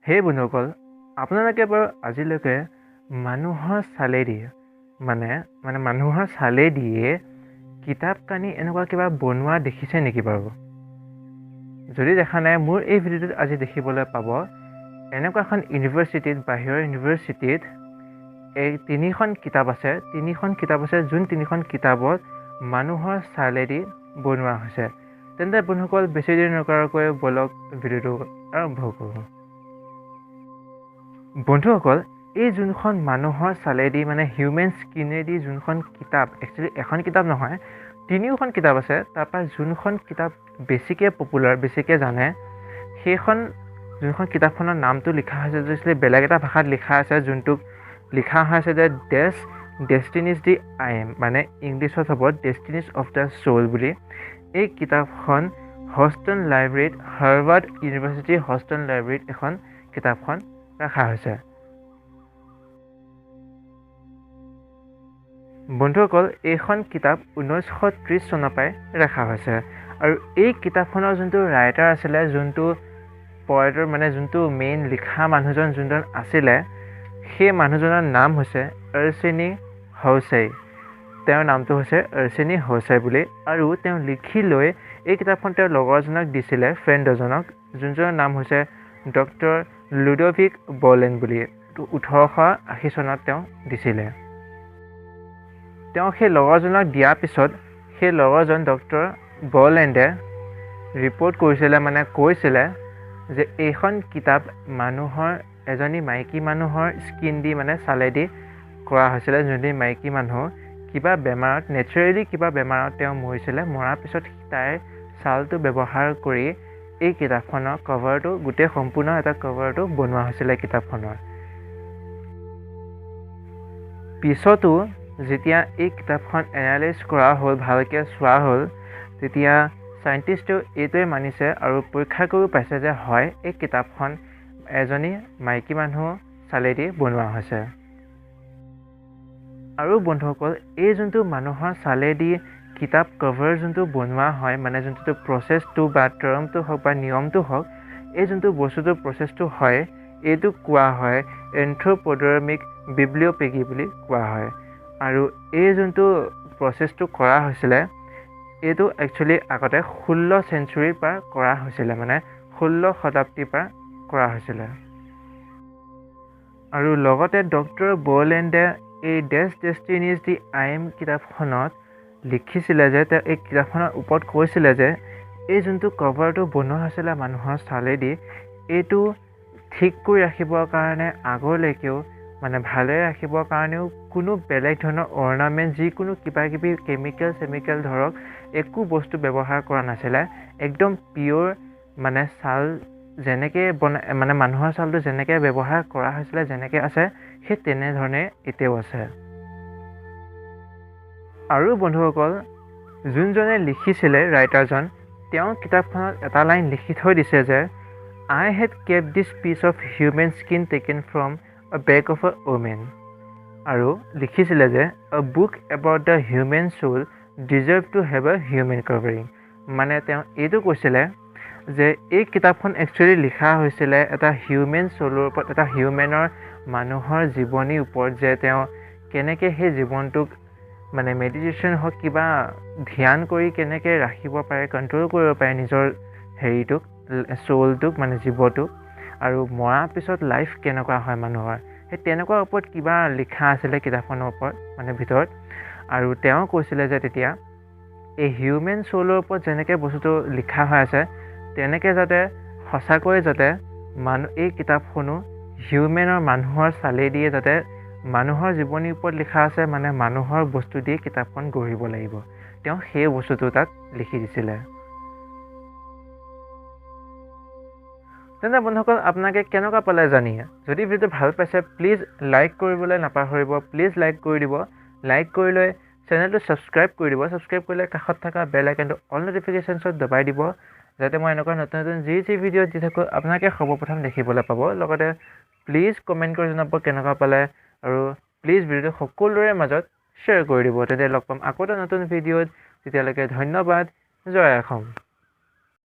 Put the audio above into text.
সেই বন্ধুসকল, আপোনালোকে বাৰু আজিলৈকে মানুহৰ ছালেদি মানে মানে মানুহৰ ছালেদিয়ে কিতাপ কানি এনেকুৱা কিবা বনোৱা দেখিছে নেকি বাৰু? যদি দেখা নাই, মোৰ এই ভিডিঅ'টোত আজি দেখিবলৈ পাব। এনেকুৱা এখন ইউনিভাৰ্চিটিত, বাহিৰৰ ইউনিভাৰ্চিটিত এই তিনিখন কিতাপ আছে, তিনিখন কিতাপ আছে, যোন তিনিখন কিতাপত মানুহৰ ছালেদি বনোৱা হৈছে। তেন্তে বন্ধুসকল, বেছি দেৰি নকৰাকৈ ব'লক ভিডিঅ'টো আৰম্ভ কৰোঁ। বন্ধুসকল, এই যোনখন মানুহৰ ছালেদি মানে হিউমেন স্কিনেদি যোনখন কিতাপ, একচুৱেলি এখন কিতাপ নহয়, তিনিওখন কিতাপ আছে। তাৰপৰা যোনখন কিতাপ বেছিকৈ পপুলাৰ, বেছিকৈ জানে, সেইখন যোনখন কিতাপখনৰ নামটো লিখা হৈছে, যে বেলেগ এটা ভাষাত লিখা আছে, যোনটোক লিখা হৈছে যে ডেছ ডেষ্টিনিজ দি I am, মানে ইংলিছত হ'ব ডেষ্টিনিজ অফ the চ'ল বুলি। এই কিতাপখন হষ্টন লাইব্ৰেৰীত, হাৰ্ভাৰ্ড ইউনিভাৰ্চিটিৰ হষ্টন লাইব্ৰেৰীত এখন কিতাপখন ৰখা হৈছে। বন্ধুসকল, এইখন কিতাপ 1930 চনৰ পৰাই ৰখা হৈছে। আৰু এই কিতাপখনৰ যোনটো ৰাইটাৰ আছিলে, যোনটো পয়েটৰ মানে যোনটো মেইন লিখা মানুহজন যোনজন আছিলে, সেই মানুহজনৰ নাম হৈছে আৰ্চেনি হৌচাই। তেওঁৰ নামটো হৈছে আৰ্চেনি হৌচাই বুলি। আৰু তেওঁ লিখি লৈ এই কিতাপখন তেওঁৰ লগৰজনক দিছিলে, ফ্ৰেণ্ড এজনক, যোনজনৰ নাম হৈছে ডক্টৰ লুডভিক বলেন বুলি। 1880 চনত তেওঁ দিছিলে। তেওঁ সেই লগৰজনক দিয়াৰ পিছত সেই লগৰজন ডক্টৰ বলেণ্ডে ৰিপৰ্ট কৰিছিলে, মানে কৈছিলে যে এইখন কিতাপ মানুহৰ, এজনী মাইকী মানুহৰ স্কিন দি মানে ছালেদি কৰা হৈছিলে, যোনজনী মাইকী মানুহ কিবা বেমাৰত, নেচাৰেলি কিবা বেমাৰত তেওঁ মৰিছিলে, মৰাৰ পিছত তাইৰ ছালটো ব্যৱহাৰ কৰি এই কিতাপখনৰ কভাৰটো, গোটেই সম্পূৰ্ণ এটা কভাৰটো বনোৱা হৈছিলে কিতাপখনৰ। পিছতো যেতিয়া এই কিতাপখন এনালাইজ কৰা হ'ল, ভালকৈ চোৱা হ'ল, তেতিয়া চাইণ্টিষ্টেও এইটোৱে মানিছে আৰু পৰীক্ষা কৰিও পাইছে যে হয়, এই কিতাপখন এজনী মাইকী মানুহ ছালেদি বনোৱা হৈছে। আৰু বন্ধুসকল, এই যোনটো মানুহৰ ছালেদি কিতাপ কভাৰ যোনটো বনোৱা হয়, মানে যোনটো প্ৰচেছটো বা টাৰ্মটো হওক বা নিয়মটো হওক, এই যোনটো বস্তুটোৰ প্ৰচেছটো হয়, এইটোক কোৱা হয় এন্থ্ৰপডাৰ্মিক বিব্লিঅ'পেগি বুলি কোৱা হয়। আৰু এই যোনটো প্ৰচেছটো কৰা হৈছিলে, এইটো একচুৱেলি আগতে 16 চেঞ্চুৰীৰ পৰা কৰা হৈছিলে, মানে 16 শতাব্দীৰ পৰা কৰা হৈছিলে। আৰু লগতে ডক্টৰ বলেণ্ডে এই ডেছ ডেষ্টিনিজ দি I am কিতাপখনত লিখিছিলে যে, তেওঁ এই কিতাপখনৰ ওপৰত কৈছিলে যে এই যোনটো কভাৰটো বনোৱা হৈছিলে মানুহৰ ছালেদি, এইটো ঠিক কৰি ৰাখিবৰ কাৰণে, আগলৈকেও মানে ভালে ৰাখিবৰ কাৰণেও কোনো বেলেগ ধৰণৰ অৰ্ণামেণ্ট, যিকোনো কিবা কিবি কেমিকেল চেমিকেল ধৰক একো বস্তু ব্যৱহাৰ কৰা নাছিলে। একদম পিয়'ৰ মানে ছাল যেনেকৈ বনাই, মানে মানুহৰ ছালটো যেনেকৈ ব্যৱহাৰ কৰা হৈছিলে, যেনেকৈ আছে সেই তেনেধৰণে এতিয়াও আছে। আৰু বন্ধুসকল, যোনজনে লিখিছিলে ৰাইটাৰজন, তেওঁ কিতাপখনত এটা লাইন লিখি থৈ দিছে যে I had kept this piece of human skin taken from a back of a woman. আৰু লিখিছিলে যে a book about the human soul deserve to have a human covering. মানে তেওঁ এইটো কৈছিলে যে এই কিতাপখন একচুৱেলি লিখা হৈছিলে এটা হিউমেন চ'লৰ ওপৰত, এটা হিউমেনৰ মানুহৰ জীৱনীৰ ওপৰত, যে তেওঁ কেনেকৈ সেই জীৱনটোক মানে মেডিটেশ্যন হওক কিবা ধ্যান কৰি কেনেকৈ ৰাখিব পাৰে, কণ্ট্ৰল কৰিব পাৰে নিজৰ হেৰিটোক, চ'লটোক মানে জীৱটোক, আৰু মৰাৰ পিছত লাইফ কেনেকুৱা হয় মানুহৰ, সেই তেনেকুৱা ওপৰত কিবা লিখা আছিলে কিতাপখনৰ ওপৰত মানে ভিতৰত। আৰু তেওঁ কৈছিলে যে তেতিয়া এই হিউমেন চ'লৰ ওপৰত যেনেকৈ বস্তুটো লিখা হৈ আছে, তেনেকৈ যাতে সঁচাকৈয়ে যাতে মানুহ এই কিতাপখনো হিউমেনৰ মানুহৰ ছালেদিয়ে যাতে মানুহৰ জীৱনীৰ ওপৰত লিখা আছে, মানে মানুহৰ বস্তু দিয়ে কিতাপখন গঢ়িব লাগিব, তেওঁ সেই বস্তুটো তাত লিখি দিছিলে। তেন্তে বন্ধুসকল, আপোনালোকে কেনেকুৱা পালে জানি? যদি ভিডিঅ'টো ভাল পাইছে প্লিজ লাইক কৰিবলৈ নাপাহৰিব, প্লিজ লাইক কৰি দিব। লাইক কৰি লৈ চেনেলটো ছাবস্ক্ৰাইব কৰি দিব। ছাবস্ক্ৰাইব কৰিলে কাষত থকা বেল আইকনটো অল ন'টিফিকেশ্যনছত দবাই দিব, যাতে মই এনেকুৱা নতুন নতুন যি যি ভিডিঅ' দি থাকোঁ আপোনালোকে সৰ্বপ্ৰথম দেখিবলৈ পাব। লগতে প্লিজ কমেণ্ট কৰি জনাব কেনেকুৱা পালে, আৰু প্লিজ ভিডিঅ'টো সকলোৰে মাজত শ্বেয়াৰ কৰি দিব। তেতিয়া লগ পাম আকৌ এটা নতুন ভিডিঅ'ত, তেতিয়ালৈকে ধন্যবাদ। জয় অসম।